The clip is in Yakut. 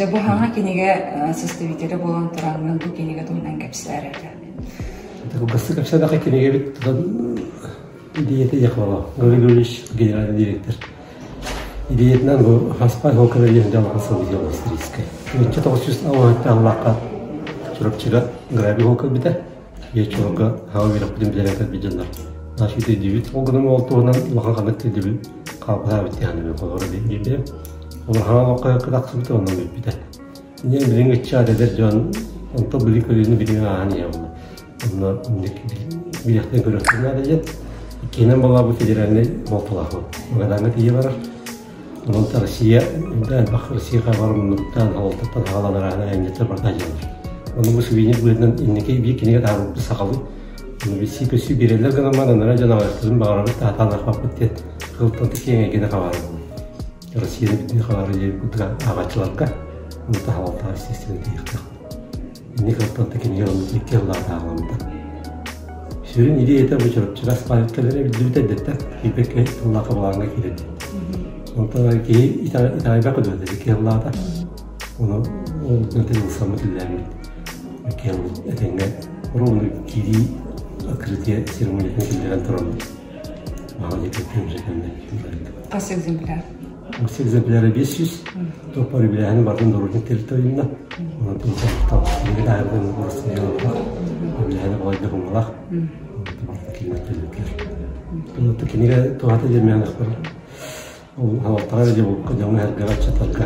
Чэ, бу хаҥа кинигэ составителэ буолан тураҥҥын бу кинигэ туһунан кэпсээр этэ. Кылгастык кэпсээтэххэ кинигэбит тутан идеята Яхвала, Гаврил Григорьевич генеральный директор. Идеятынан бу Хаспай Холкова диэн дьалахан событие историческай. 1906 аллаахха Чурапчыга Грабий Холка бүтэ. Биэччолорго хаҥа үөрэхпитин бүтэрэн кэлбит дьоннор. Наш өйдүүбүт. Ол гынан ол туһунан улахан ханнык тилдибил хаалбатаабыт диэн холобура биэрбитим. Ол хаҥа олоххо кытахсыбыта онон бүппүтэ. Инньэ билиҥ ыччат эдэр дьон онто били көлүөнэ билиҥ ааһан иһэ буолла. Онно билиэхтэн көрүөхтэн наада диэн. Иккиһинэн буолла бу федеральнай буолталаах Магадаҥҥа тиийэ барар. Онон Россия элбэх Россияҕа бар муннуктаан халалтаттан хаалан арааһына айанньыттар барда дьаллар. Ону бу сувенир быһыытынан инники биир кинигэ таһаарбыппыт сахалыы. Ону билсии көссүү биэрэллэр гынан баран анараа дьон аҕыйахтарын баҕарабыт таатаан архаппыт диэн кылтан киэҥ эйгэни хабаары Россияны бүтүн хабаары диэн курдук ааҕааччыларга ону таһаалтаҕа естественно тиийиэхтээх. Инник кылтан кинигэ ылыммыт икки сыллаах ааҕыламмыта. Сүрүн идеята бу Чурапчыга спальткалары биллибит эрдэттэн киирбэккэ тыллаахха былааҥҥа киирэр диэн. Онтон киһи итэҕэйбэт курдук этэ икки сыллаата. Ону ол гынтан ылсаммыт үлэлээммит икки сыл этэҥҥэ ровно киирии открытие церемониятын киллэрэн тураммыт маҕан Хас экземпляр? Хас экземпляра 500. Топпор үбүлээһини бардын дорожник территорияна. Онон тылтан таһырдан урасыйалаах. Үбүлээһини балайда хумалаах. Кинигэ туһата диэн миэхэ ол халалтаҕа дьэ булка дьоҥҥо эргэҕэ чатарга.